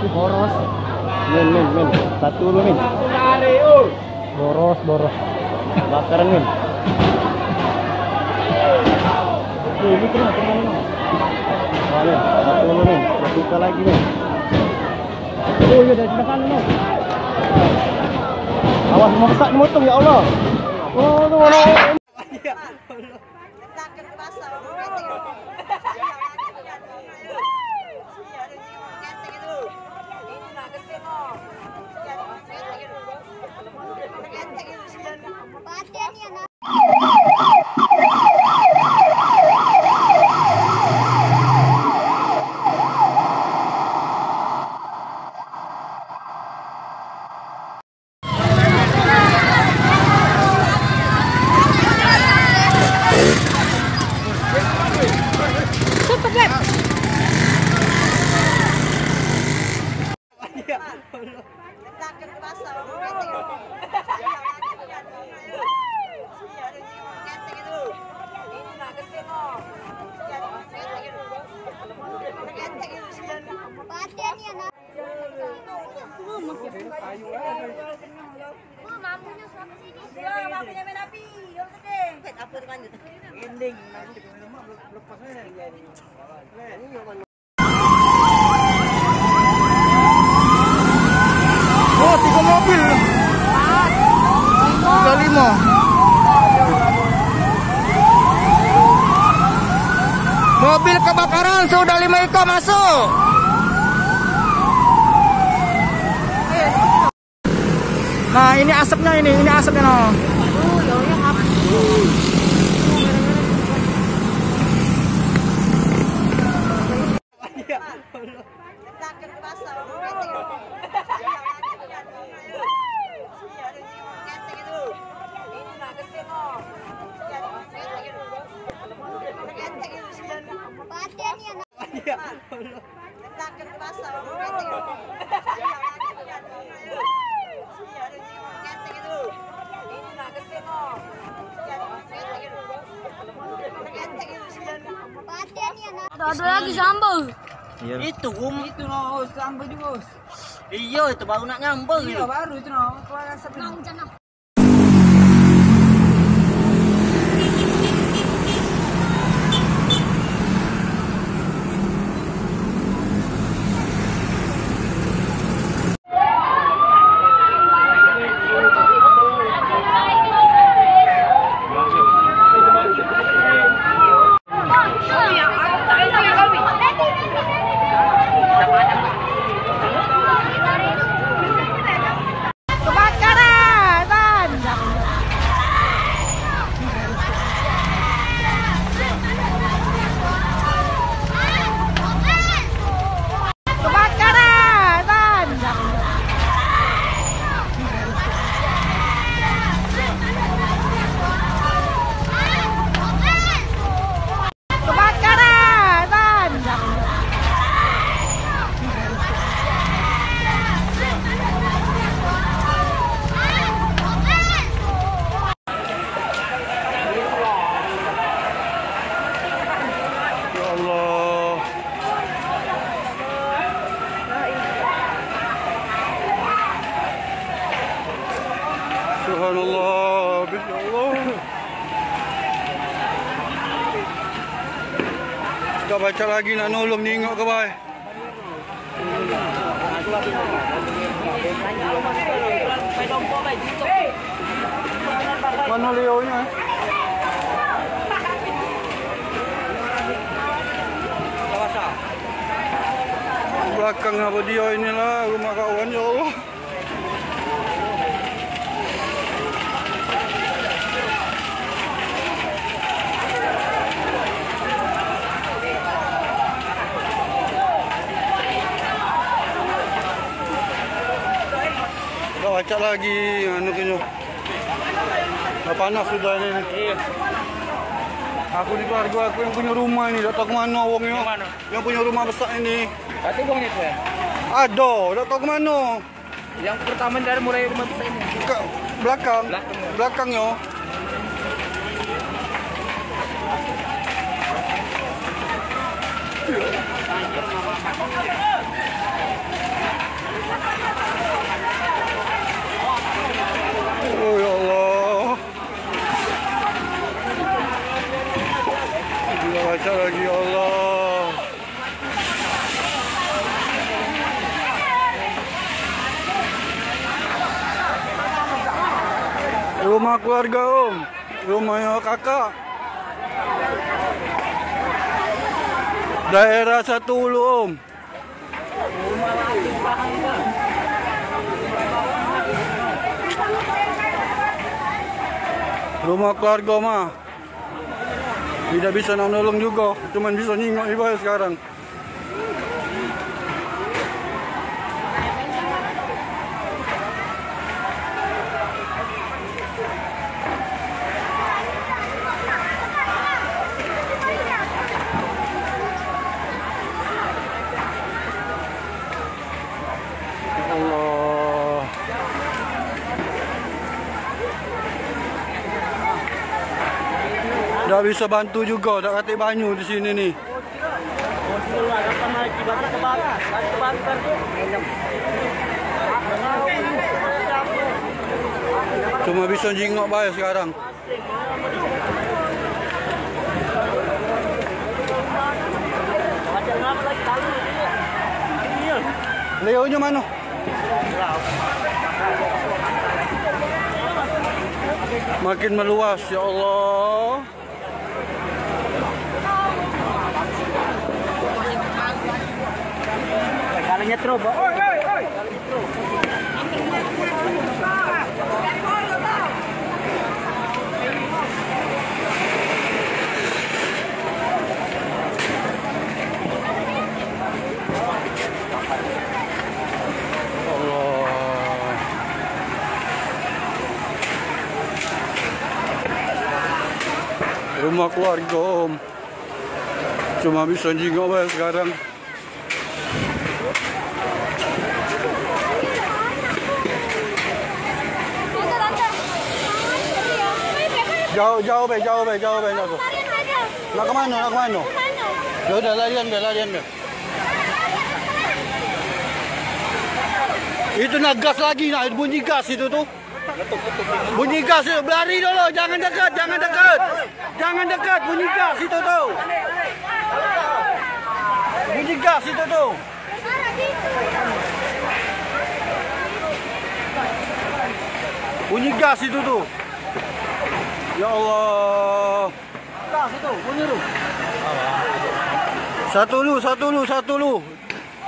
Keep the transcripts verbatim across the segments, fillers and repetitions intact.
Boros. Min, min, min. Satu dulu, min. Boros, boros. Bakaran, min. Oke, ini kena, kena, kena. Wah, min. Satu dulu, min. Buka lagi, min. Oh, iya, dari sebelah sana, min. Awas, mau kesak motong, ya Allah. Oh, tuh, mana? Oh, tiga mobil. Sudah lima. Mobil kebakaran sudah lima ikok masuk. Nah, ini asapnya ini, ini asapnya no. Ada, ada lagi sambal. Iya. Itu, Gum. Itu no, sambal juga, Bos. Iya, itu baru nak nyambal. Iya, itu baru itu no, keluar asap. Mau hujan, no. Kebakaran! Kebakaran! Kebakaran! Ya Allah. Subhanallah, ya Allah. Dak pacak lagi nak nolong, ningok ke bae. Mano Leo nyo, eh? Belakang apo dio inilah, rumah kawan, ya Allah. Dah pacak lagi anu kenyo. Dah panas sudah ini ni. Iyo. Aku ni keluargo aku yang punyo rumah ini, dak tau ke mano wongnyo. Yang mano? Yang punyo rumah besak ini. Ado, dak tau ke mano. Yang pertamo dari mulai rumah besak ini. Ke belakang. Belakang. Belakangnyo. Rumah keluarga, Om. Rumahnya kakak. Daerah satu Ulu, Om. Rumah keluarga mah. Tidak bisa nak nolong juga, cuman bisa nyingok ibae sekarang. Ya Allah. Dak bisa bantu juga, dak katik banyu di sini ni. Cuma bisa jingok bae sekarang. Leonyo mano? Makin meluas, ya Allah. Kalau nyetro, Bok. Allah. Rumah keluarga, Om. Cuma bisa jingok bae sekarang. Jauh, jauh be, jauh be, jauh be, jauh. Nak ke mano, nak ke mano? Ya udah, larian be, larian be. Itu nak gas lagi, nak bunyi gas itu tu. Bunyi gas tu, berlari dulu, jangan dekat, jangan dekat. Jangan dekat, bunyi gas itu tu. Bunyi gas itu tu. Bunyi gas itu tu. Ya Allah. Gas itu, bunyi tu. Satu lu, satu lu, satu lu.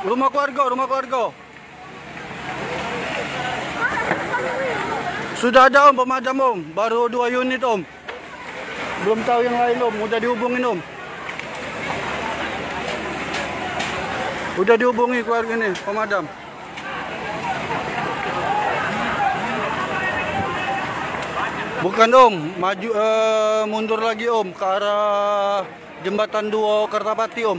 Rumah keluarga, rumah keluarga. Sudah ada, Om, pemadam, Om. Baru dua unit, Om. Belum tahu yang lain, Om. Udah dihubungin, Om. Udah dihubungi keluarga ni, pemadam. Bukan, Om. Maju, eh, mundur lagi, Om, ke arah Jembatan Duo Kertapati, Om.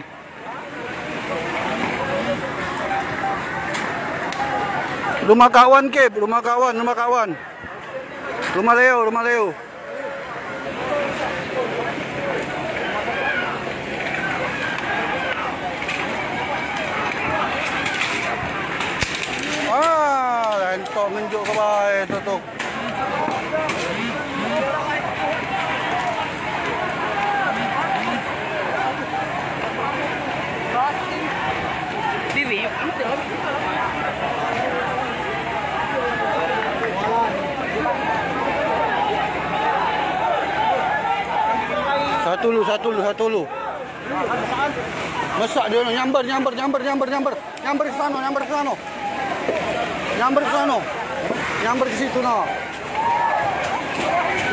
Rumah kawan, Kip, rumah kawan, rumah kawan. Rumah Leo, rumah Leo. Ah, lentok ngenjuk ke bae tu, tu. Satu lu, satu lu, satu lu. Mesak dio, nyambar, nyambar, nyambar, nyambar, nyambar. Nyambar ke sano, nyambar ke sano. Nyambar ke sano. Nyambar ke situ, no.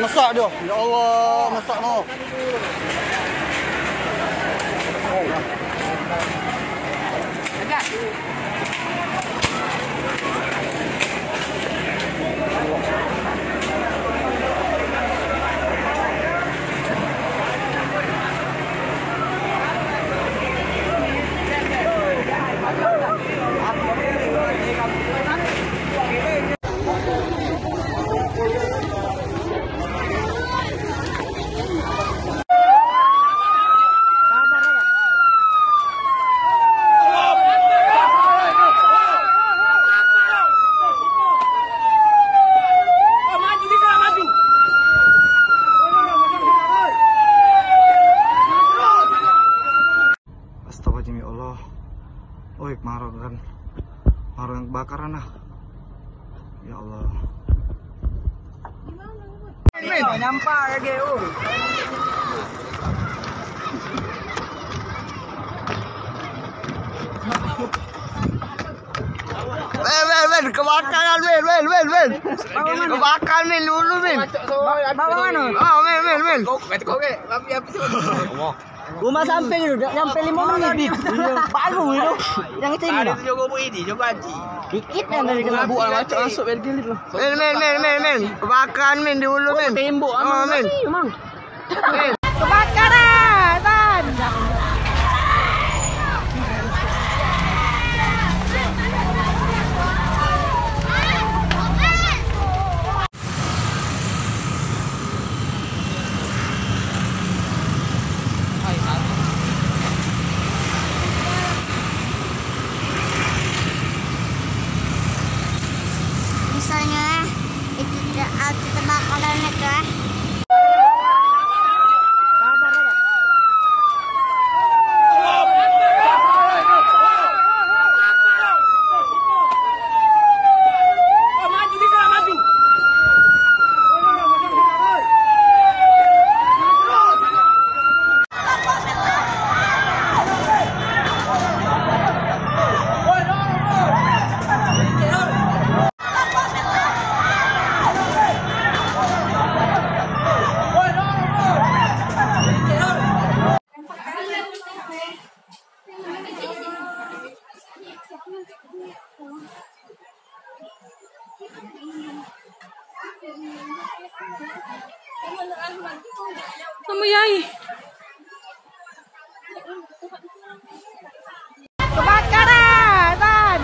Mesak dio. Ya Allah, mesak, no. Nyampak lagi, oh. Win, Win, Win, kebakaran, Win, Win, Win, Win. Kebakaran, Win, dulu, Win. Bawa mana? Oh, Win, Win, Win. Rumah sampai tu, dah nyampe lima menit, Bib. Baru itu. Yang itu ini. Ada tu jogo bu ini, jogo haji. Dikit yang dari kena buat masuk, masuk Belgia itu. Win, Win, Win, Win, Win. Kebakaran, Win, dulu, Win. Tembok, oh, Win. Tadi, Mang. Kebakaran, Bang. Misalnya, itu, itu terbakaran itu, eh. Kamu yai. Kebakaran, Bang.